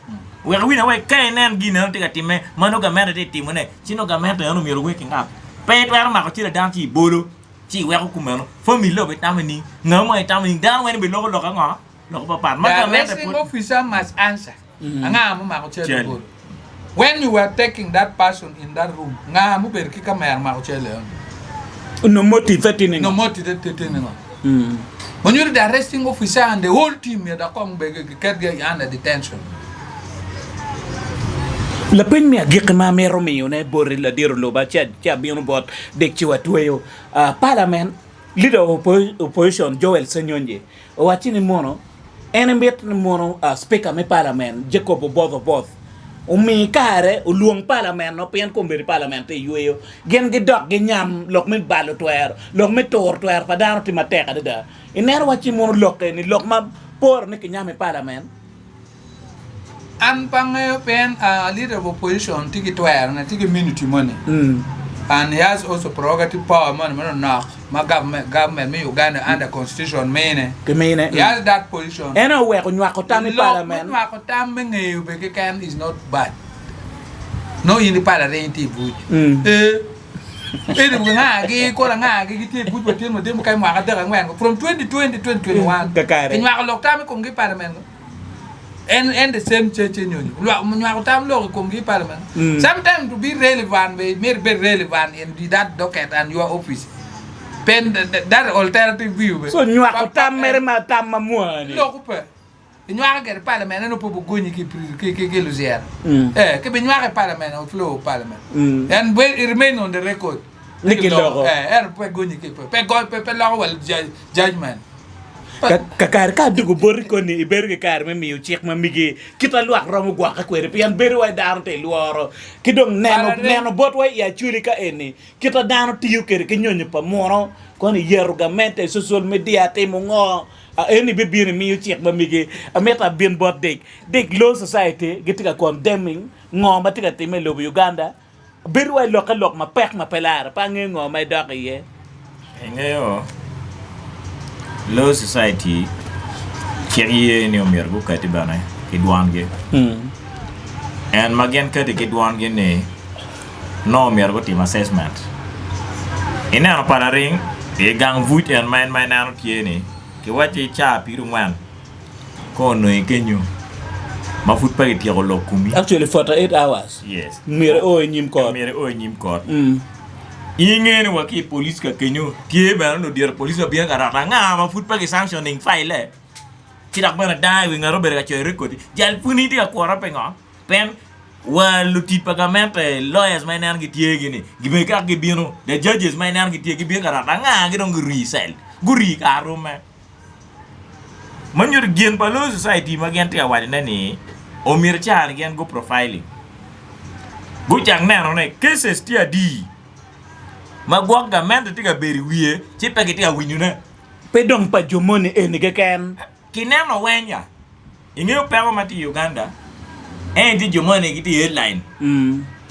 wek iwiny aye ka inen gin eno tye ka timme ma nongo gamente tye ka timone ci nongo gamente eno myero owek ki ngat pe itwero mako cal dano ci ibolo ci iweko kumeno family dong bitamo ni nga mo itamo ni dano weng biloko lok ango lok papat ma The gamente arresting pud officer must answer. Anga mumako cal Cal. obolo? When you were taking that person in that room, nga mubedo ki kamera mako cal eno? Onongo motive tye ningo? No motive tye ningo? Ma nyuto the arresting officer and the whole team myero dok kong bene giketgi under detention. Lapeny me agikki ma amito miyone boti ladit oluba ci abino bot dek ci watweyo. Parliament Leader of Opposition Joel Ssenyonyi owacci ni mono en emito ni mono Speaker me Parliament Jacob Oboth Oboth omi kare olwong Parliament-no pien kombeddi Parliament tye iyweyo gin gidok ginyam lok me balo twero lok me turo twero pa dano tye matek adada. Ineno wacci mono lok eni lok ma pore ni kinyam i Parliament? An pe angeyo pien leader of opposition tye ki twero ne tye ki immunity moni and he has also prerogative power moni manonok ma government me Uganda under constitution mine. Kimine. He has that position. En aye oweko nywako tam i Lok me parliament. nywako tam me ngeyo be keken is not bad. Nongo in ipalo ariny tye i buc. Ee. Eni ngagi kore angagi gitye i buc wa tyen wadek mukene mwaka 34 from 2020 2021 Kakare. kinywako lok tam i komgi i parliament. En en the same church enyonyo. Lwak nywako tam lok i komgi i parliament. Mm. Sometimes to be relevant be myero ibed relevant in that docket and your office. Pen that alternative view be. So nywako tam mere ma tam ma mua ni. Lok pe. Inywako gere parliament eno pe bugonyi ki ki ki, ki luzyera. Mm. Eh, ki binywako i parliament or flow of parliament. Mm. And when it remain on the record. Ni kiloko. Eh, eno pe gonyi ki pe pe pe, pe loko wal judgment. Kakare ka adwogo boti koni, ibedo ki kare me miyo cik ma migi kit ma lwak romo gwokke kwede, pien bedo wai dano te lworo, ki dong neno, neno botwa i Acholi ka eni, kit ma dano tiyo kwede ki nyonyo pa muno, kono iyeto gamente i social media, timo ngo, eni bibino imiyo cik ma migi. Amito abin bot Dick. Dick, Law Society gitye ka condemning ngo ma tye ka timme i lobo Uganda. Bedo wa i lokke lok mapek ma pe larre, pe angeyo ngo ma idok iye. Ingeyo, Law Society cik ye ni omyero gukati bene ki dwangi. En ma gin kati ki dwangi ni nongo omyero gutim assessment. Ineno pa laring i gang buc en ma en ma ineno tye ni kiwacci caa pirungwen Ka onongi kenyo ma pud pe kityeko lok komi. Actually 48 hours. Yes. Myero o i nyim kot. Myero o i nyim kot. Mm. Inge ni wa ki i police ka kenyo tye bene ludito police ma bino ka roto anga ma pud pe ki sanctioning file ci dok bene daa i wi ngat obedo ka coyo record jal puni tye ka kura pingo pien wa lutic pa gamente lawyers ma ineno gitye gini gibedo kaka gibino the judges ma ineno gitye gibino ka roto anga gi dong guri i cell guri kar rume. Ma nyuto gin pa Law Society ma gin tye ka wacone ni. Omyero ca ni gin gu profiling gucak neno ni cases tye adi ma gwok gamente tye ka bedo i wiye ci pe gitye ka winyone. Pe dong pa jo moni eni keken. Kineno weng ya. Ingeyo peko ma tye i Uganda? En tye jo moni gitye i headline.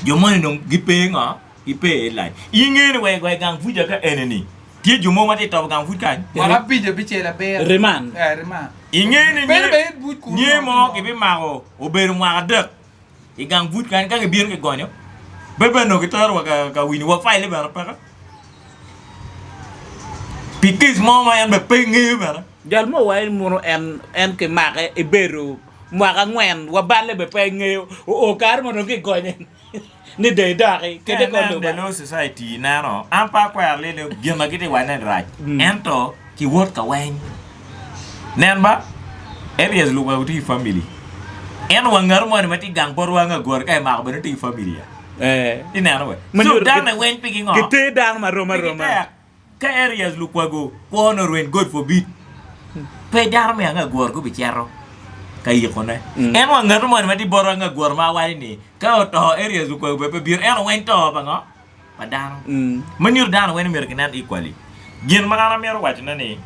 Jo moni dong gipe ngo? Gipe i headline. Ingeyo ni wa i gang buca ka eni-ni tye jo mogo ma tye ka tobo gang buc kany? Mwaka abic abicel abiro. Riman. Eh, riman. Ingeyo ni Bedo bene i buc kunu nyer nongo mo kibimako obedo mwaka adek i gang buc kany ka gibino kigonyo pe bene onongo gitero wa ka winyo wa file bene peke pi case mo ma en bene pe ngeyo bene. Jal mo wa muno en en kimake ibedo mwaka angwen wa balle bene pe ngeyo oo kare mo dong kigonye ni dong idoki Ka kede kor ineno luba. The Law Society ineno an pe akwero ni gin ma gitye ka wacone ni rac ento kiwot ka weng nen ba Elias Lukwago tye ki family ento wa ngat moni ma tye gang bot wa Angagore ka imako bene tye ki family ya Eh. ineno we Ma so nyuto dano weng pigi ngo giter dano marom pigi aroma. tek Ka Erias Lukwago kwone orweny God forbid, pe dano me Angagworo gubicito ka yikone. En wa ngat moni ma tye bot Angagworo ma awaco ni ka oto Erias Lukwago bene pe bino, ento weng to pa ngo? Pa dano. Ma nyuto dano weng myero ginen equally. Gin ma an amito wacone ni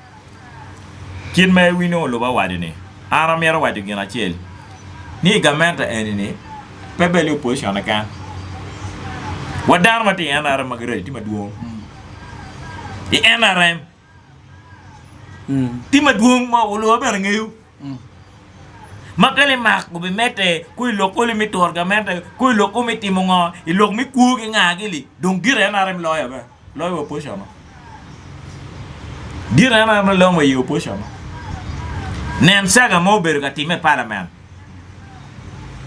kit ma iwinyo oluba owaco ni, an amito waco gin acel ni i gamente eni ni pe bed ni opposition keken wa dano ma tye i NRM ma giraco tye madwong. I NRM tye madwong ma oluba bene ngeyo ma ka limak gubimedde ku i lok koli me turo gamente ku i lok me timo ngo i lok me kwo ki nga gili dong gire NRM loyo bene loyo wa opposition o gire NRM loyo wa i opposition o nen saga ma obedo ka timme i parliament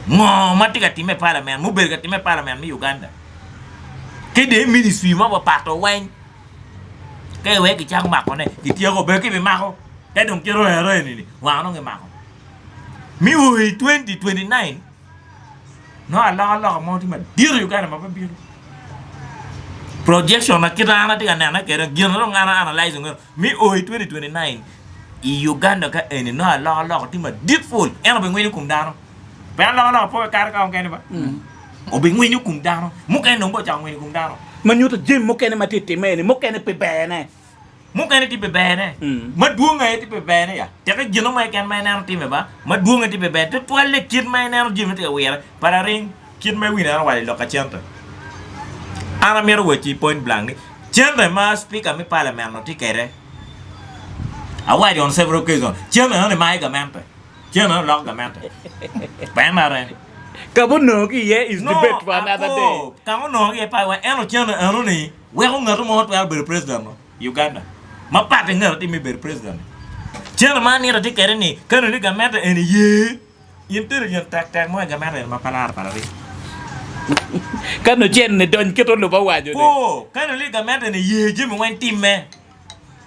ngo ma tye ka timme i parliament mubedo ka timme i parliament me Uganda. Ki dong i ministry ma wapato weng ka iwek kicako makone kityeko bene kibimako ka dong kit ore ore ni wang nongo kimako me o i 2029 nongo alokaloka mo tye madit i Uganda ma pe bino projection ma kit an atye ka nene kwede gin ma dong an a analyzing me o i 2029 i Uganda ka eni nongo alokaloka tye madit pol ento bingwinyo kom dano. Pe alokaloka pe wekare ka mukene ba. Obingwinyo kom dano. Mukene dong bene ocako ngwinyo kom dano. Ma nyuto jami mukene ma tye ka timme eni, mukene pi berne. Mukene tye pi berne. Madwong aye tye pi berne ya. Teke gin mo keken ma ineno timme ba, madwonge tye pi berne. Tutwalle kit ma ineno jami tye ka wire. Pararing, kit ma iwinyo en owaco i lok ka cente. An amito wacci point blank ni, cente ma speaker me parliament-no tye kwede, awaco on several occasion, cente eno ni mayo gamente. Cen olok gamente. Pe mare. Ka ma onongo ki iye is No, debate for another day. ako, ka ma onongo ki iye pa wa ento cen eno ni weko ngat mo twero bedo president no i Uganda. Ma pat ki ngat atime bedo president. Cen ma anito tye kede ni ka nongo ni gamente eni ye intelligent tek tek mo i gamente eni ma pe laro pala rii. Ka nongo cen ni dony kit olubo awaco ni. Ko, ka nongo ni gamente eni ye jami weng timme.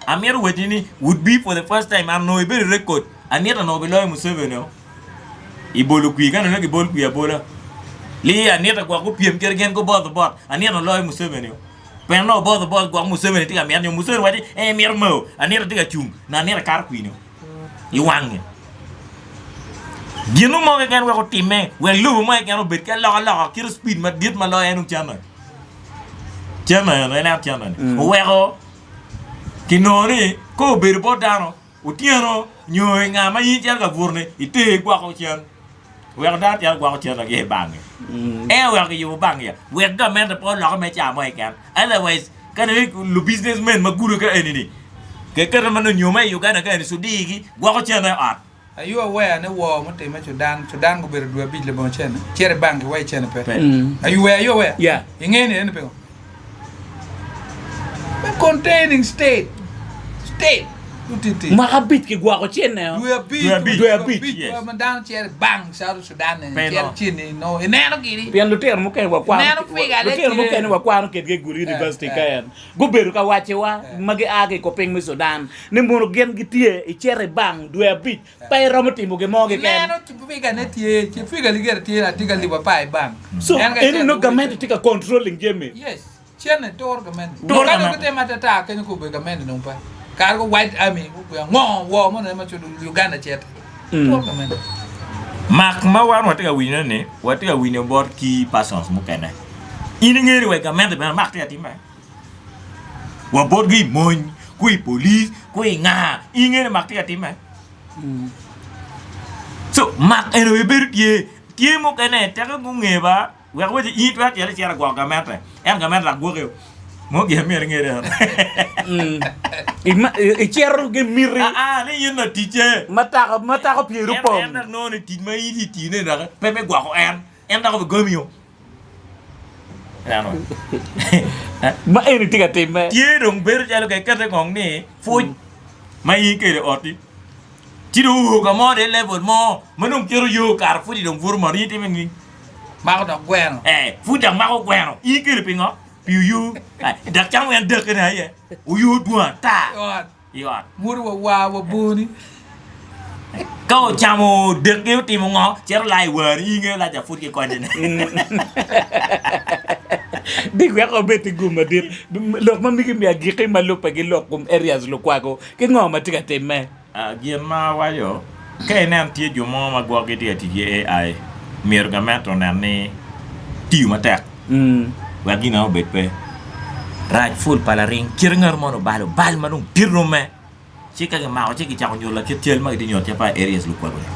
Amito wacci ni would be for the first time an onongo ibedo record Anita onongo biloyo Museveni o i bolo kwir ka nongo gibol kwir abola li Anita gwok gupyem kede gin gubot obot Anita oloyo Museveni o pien nongo obot obot gwok Museveni tye ka mito nyo Museveni waci en mito mao Anita tye ka cung nongo Anita kato kwir ni o i wange gin mo keken wek otimme wek lobo mo keken obed ki alokaloka kit speed madit ma loyo en dong cente cente eno ineno cente ni oweko Kinongo ni ka obedo bot dano otyeno nyo i nga ma in icito ka buto-ni iter igwoko cen weko dano cito gwoko cen aye i bangi. En oweko kiyubo bangi ya wek gamente pe olokke me ca mo keken otherwise ka nongo lu business men ma gudo ka eni-ni kekete ma nongo nyo ma i Uganda ka eni cudigi gwoko cene i ot. Are you aware ni war mutimme Sudan, Sudan gubedo dwe abic labongo cene, cito i bank iwaci cene pe. Are you aware? Are you aware? Yeah. Ingeyo ni eni pingo? Me containing state. State. Lutiti. Mwaka abic kigwoko cene o. Dwe abic. Dwe abic. Dwe abic, yes. Ma dano cito i bank South Sudan ni, Pe cito no. cene no. Ineno gini. Pien lutino mukene wakwano Ineno figure lutino tye. mukene wakwano kedgi i Gulu University Eh, ka eh. en. Gubedo ka wacciwa ma gia ki i kor piny me Sudan ni mono gin gitye icito i bank dwe abic pe iromo timo gin mo keken. Ineno figure-ne tye, ci figure-ni gire tye atye ka libo apar i bank. So En ka eni cente nongo gamente owec tye ka controlling jami. Yes, cente turo gamente. Turo Ka dong gamente. gitimo atata kenyo ka obedo gamente dong pe. Kare ko white army gugwe ngo war mono ma Uganda cito. Turo gamente. Mak ma wan watye ka winyone ni watye ka winyo bot key persons mukene. In ingeyo ni wa i gamente bene mak tye ka timme. Wa botgi i mony, ku i police, ku i nga, in ingeyo ni mak tye ka timme. So mak eno aye bedo tye, tye mukene teke gunge ba Wek waci in itwero cito icito i gwoko gamente, ento gamente dok gwoki mo gin myero inge eno. Icito ki miti. Aa ni in laticce. Ma tako pyeri opong. En dok nongo ni tic ma in itye tiyone dok pe me gwoko en, en dok obigomio. Ineno? Ma eni tye ka timme. Tye dong bedo calo ka ikete kong ni pwony ma in ikelo i ot-ti. Ci dong oo ka mo dong i level mo ma dong keto yo okato pud dong buto malo in itimo nining? Mako dok gweno. Eh, pud dok mako gweno. In ikelo pingo? Pi oyo. Eh, dok camo en dakene aye. Oyo dwong ata. I ot. I ot. Muto wa war wa boni. Ka ocamo deke otimo ngo? Cito la i wari in ingeyo laca pud kikonye ne. Dik wek wabed ki gum madit. Lok ma migi me agikki ma lubbe ki lok kom Erias Lukwago ki ngo ma tye ka timme? Gin ma awaco, Ka inen tye jo mo ma gwok gitye ka tic ki AI, myero gamente onen ni tiyo matek wek gin meno obed pe rac. Pul pa laring kite ngat moni obalo bal ma dong dit rume ci ka kimako ci kicako nyuto lakit cal ma kitye nyuto ca pa Erias Lukwago-ni.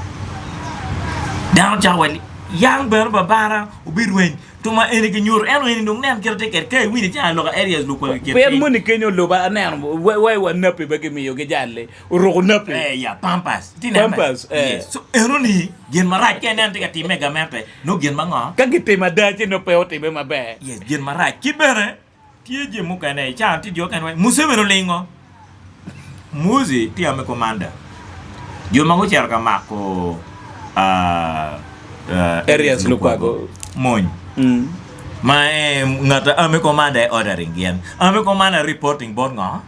Dano cako waco ni yang bene babana obirweny Tuma eni kinyuto ento eni dong nen kite tye kwede ka iwinyo ca lok areas lukwago i kin Pien piny. moni kenyo oluba aneno wa i wa napi ma gimiyo ki jal-li oruko napi. Eh ya pampers iti neno Pampers, eh. Yes. So eno ni gin marac ka ineno tye ka timme i gamente nongo gin ma ngo? Ka gitimo ada ci nongo pe otimme maber. Yes gin marac ki bene Tye jami mukene i caa tye jo mukene waco Museveni olingo. Muzi tye army commander. Jo ma gucito ka mako Erias Lukwago mony ma ngat army commander aye ordering gin. Army commander reporting bot ngo?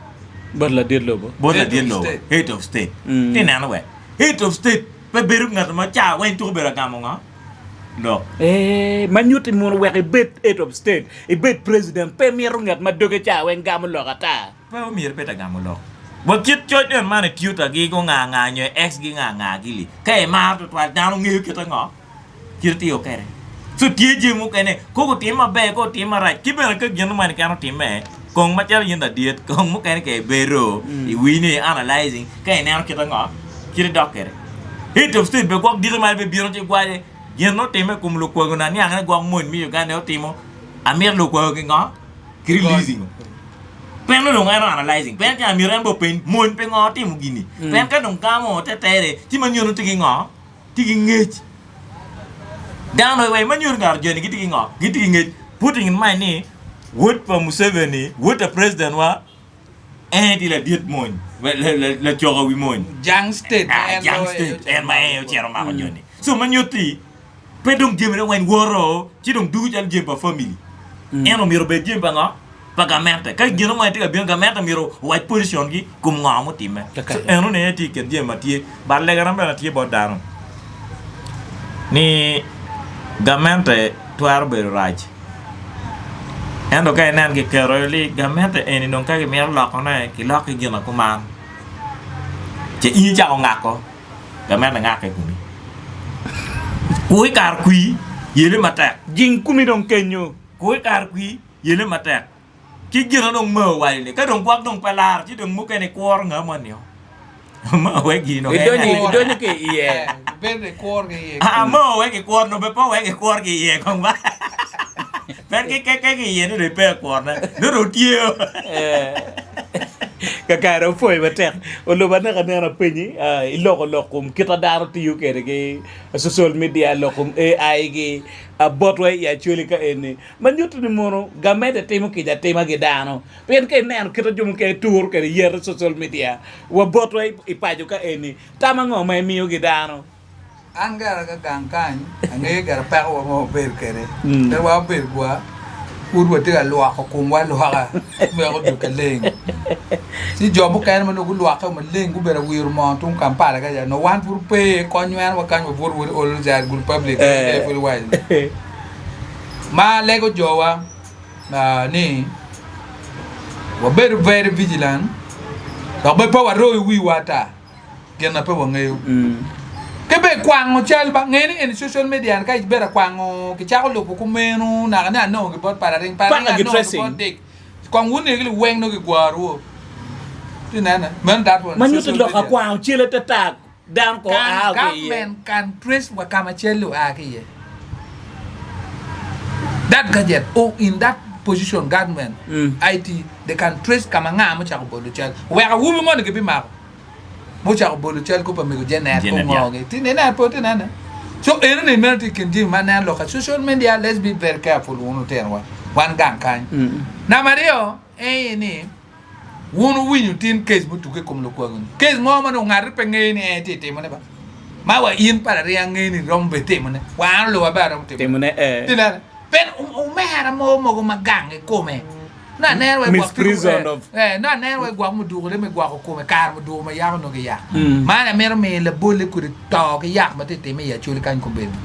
Bot ladit lobo. Bot ladit lobo, head of state. Ti neno we. Head of state pe bedo ngat ma caa weng tuko bedo agamo ngo? Lok. Ee, ma nyutti mono wek ibed head of state, ibed president, pe mito ngat ma doge ca weng gamo lok ata. Pe omyero ibed agamo lok. Wa kit coc en man i Twitter gi go nga nga nyo i X gi nga nga gi li. Ka imaro tutwal dano ngeyo kite ngo? Kite tiyo kede. So tye jami mukene koko otim maber koko otim marac ki bene ka gin moni keken otime kong macalo in ladit kong mukene ka ibedo iwinyo i analyzing ka ineno kite ngo? Kite dok kede. Head of state bene gwok diki malo bene bino ci gwaje gin ma otime i kom lukwago ni aniang ni gwok mony me Uganda aye otimo amito lukwago ki ngo ki releasing pien nongo dong en analyzing pien ca myero en bene openy mony pingo otimo gini pien ka dong gamo te tere ci ma nyuto tye ki ngo tye ki ngec dano weng ma nyuto ngat joni gitye ki ngo gitye ki ngec putting in mind ni wod pa Museveni wod pa president wa En aye tye ladit mony, lacoko wi mony. Jang state ma en Jang state en ma en ocito omako joni. So ma nyutti pe dong jamine weng woto ci dong dugo calo jami pa family. En omyero obed jami pa ngo? Pa gamente. Ka gin mo tye ka bino gamente myero owac position gi kom ngo mutimme. So eno ni aye tye i kin jami ma tye. But legana bene tye bot dano ni gamente twero bedo rac. Ento ka inen kiketo ni gamente eni dong ka gimito lokone kilok ki gin ma kuman ce in icako ngako gamente ngake i komi kur i kare kwir yele matek Jing komi dong kenyo. Kur i kare kwir yele matek ki gin ma dong Mao owaco ni ka dong gwok dong pe laro ci dong mukene ikuro nga moni-o. Idonyo ki iye. Mo wek ikwor nongo pe wek ikwor ki iye kong ba. Pien ki keke ki iye ni dong ipe akworne. Nongo dong tye. Kakare opwoyo matek. Oluba naka aneno apenyi iloko lok kom kit ma dano tiyo kwede ki social media lok kom AI gi botwa i Acholi ka eni ma nyuto ni mono gamente timo kica atima ki dano. Pien ka ineno kit ma jo mukene turo kwede yen i social media wa botwa i paco ka eni, tam ango ma imiyo ki dano? An gara ka gang kany, angeyo gara peko wa ma wabedo kwede. Pe wa obedo gwa, pud watye ka lwoko komwa alwoka wek odug kaleng. Ci jo mukene ma nongo gulwokke maleng gubedo awiro moo tung Kampala kaca, nongo wan pud ope, kony nyweno wa kany wabuto wot i olo jal gulu public, pud iwaco ni ma alego jowa. ni wabedo very vigilant dok bene pe waroyo wiwa ata gin na pe wangeyo. Ki bene. Kwango cal ba nge ni eni social media ni ka ibedo akwango kicako lubo kumeno naka ni anongo gi bot pararing pararing Paka gi anongo gi tracing. bot dik kong wun ni liweng nongo gigwaro wo ti nene meno that one Ma nyuto social lok media. akwango cal atata dano ko Can aa ki iye. government can trace wa kama cal-li oa ki iye. That gadget or in that position government IT they can trace kama nga mucako bolo cal. Wek awobi moni gibimako mucako bolo cal kop pa mego Janet Janet, yeah. ongogi. Ti nene po ti nene. So eno ni meno tye i kin jami ma aneno lok ka social media let's be very careful wun lutinowa wan gang kany. Namba aryo en aye ni Wun wuwinyo tin kec mutuge i kom lukwago-ni, kec mo ma nongo ngat-ti pe ngeyo ni en etye ka timone ba, ma wa in parariya ngeyo ni romo bene timone, wa an oluba bene aromo timone. Tinene, pien omera mo mogo ma gang i kome, nongo aneno wa i gwok nongo aneno wa i gwok mudukone me gwoko kome kare muduko ma yako nongo giyak. Man amito miyo labolle kodi to ki yak ma tye ka timme i Acholi kany kombeddi.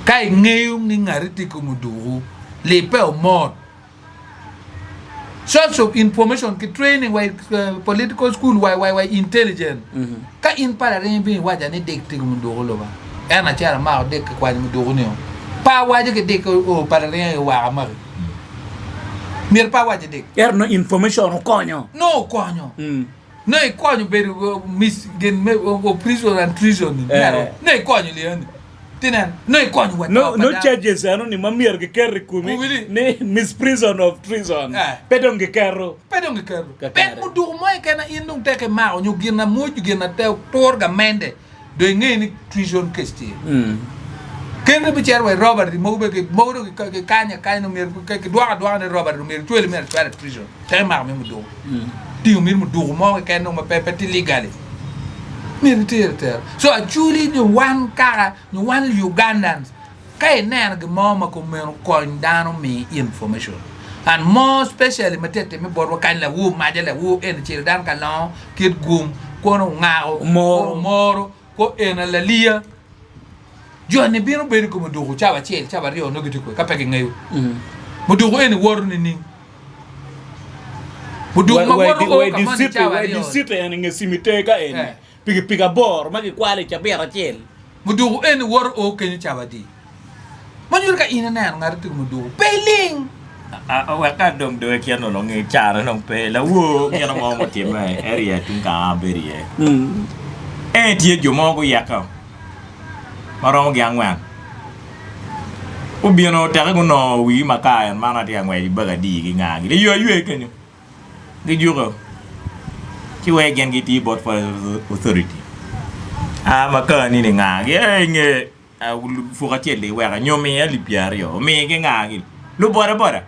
Ka ingeyo ni ngati tye ki muduku, libbe omot. Source of information ki training wa i political school wa wa wa intelligent. Ka in pala ringo ibino iwaca ni dik tye ki muduku luba. En acel amako dik ki kwanyo muduku ni o. Pa awaco ki dik o pala ringo aye owako amaki. Myero pe awac ki dik. Ento nongo information okonyo. Nongo okonyo. Nongo ikonyo bedo mis gin me o prison and treason ni. Nongo ikonyo liyeni. Tinen, nongo ikonyo wa to No, pa no dano. charges eno ni ma myero giketo i komi Komi ni misprison of treason Eh. pe dong giketo. Pe dong giketo. Kakare. Pek muduku mo keken ma in dong tek imako nyo gin amoc gin ate tur gamende dong inge ni treason case tye. Kene bicito wa i robbery mogo bene ki mogo dong kikanyo akanya nongo myero kidwoko adwoka ni robbery dong myero icwali myero acwala i prison tek imako me muduku. Tingo myero muduku mo keken dong ma pe pe tye legally myero iter atera. So actually nyo wan kaka nyo wan Ugandans ka ineno gin mo ma kumeno kony dano mi information and more especially ma tye ka timme botwa kany lawor maca lawor eni celo dano ka longo kit gum kono ongako kono omoro ko ena laliya joni bino bedo i kom oduku cawa acel cawa aryo nongo gitye kwede ka pe gingeyo muduku eni woto nining muduku ma woto o ka moni cawa aryo Wa i en i nge cimiter ka eni Eh. pikipiki aboro ma kikwalo i cabit acel. Muduku eni woto o kenyo cawa adi? Ma nyuto ka in ineno ngat tye ki muduku, pe iling. Wek ka dong doge kit onongo nge carone dong pe lawor gin mo mutimme area tung ka an abedo iye. En tye jo mo guyeko ma romo gin angwen gubino teke gunongo wigi makar en man atye ka ngwec ki bagadi ki nga gini iyo aywe kenyo gijuko ci wek gin giti bot forest authority a makar ni nga gi ee nge puk acel-li iweko nyo omiye alip pyeraryo omigi nga-gi luboda boda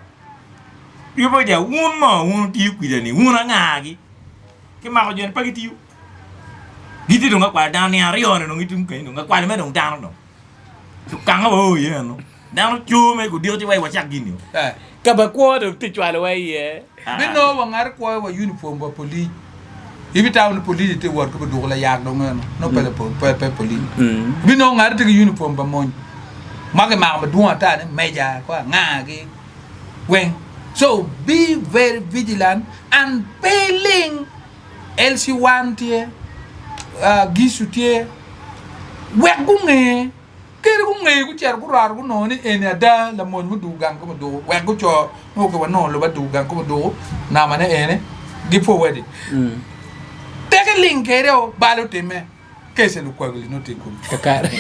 yubo ja wun mo wun wutiyo kwija-ni wun anga-gi kimako joni pe gitiyo gitye dong ka kwalo dano nino aryo-ni dong gitye kenyo dong ka kwalo mere dong dano dong okange wa o iye eno. Dano coo me gudiko ci wai wacak gini o. Ka ba kwo dong tye cwalowa iye. Binongo wa ngat kwoyo wa uniform pa polic. Ibitamo ni polic tye wot ki buduku layak dong eno nongo pe pe polic. Ibinongo ngat tye ki uniform pa mony ma kimako madwong ata ni meja ko anga gi weng. So be very vigilant and pe iling LC1 tye, Gicu tye wek gunge. Kadi gungeyo gucito guroro gunongo ni eni ada lamony muduku gang ki muduku wek guco ni ok wanongo lobo aduku gang ki muduku nama ne ene gipwo wadi tek iling kede o bal otime kece lukwagli nongo tye i komi. Kakare.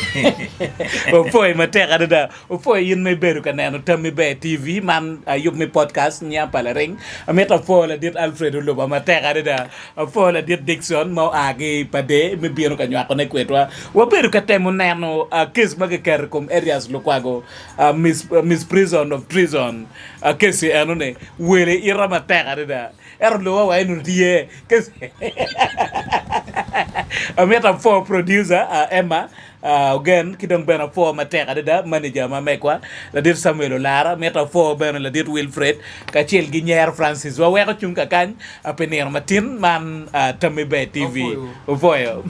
Opwoyi matek adada. Opwoyi in ma ibedo ka neno Tammi Ber TV, man yub me podcast nya pa Laring. Amito apwo ladit Alfred Oluba matek adada. Apwoyo ladit Dickson ma oa ki i Pade me bino ka nywakone kwedwa. Wabedo ka temo neno kes ma kiketo i kom Erias Lukwago, Misprison of Treason. Kesi enoni wele ita matek adada. Ento luwa wa enoni tye. Amito apwo producer Emma Ogen ki dong bene apwo matek adada manager ma megwa ladit Samuel Olara, mito apwo bene ladit Wilfred kacel ki Nyer Francis. Waweko cung kakany pi nino matin man Tammi Ber TV. Opwoyo.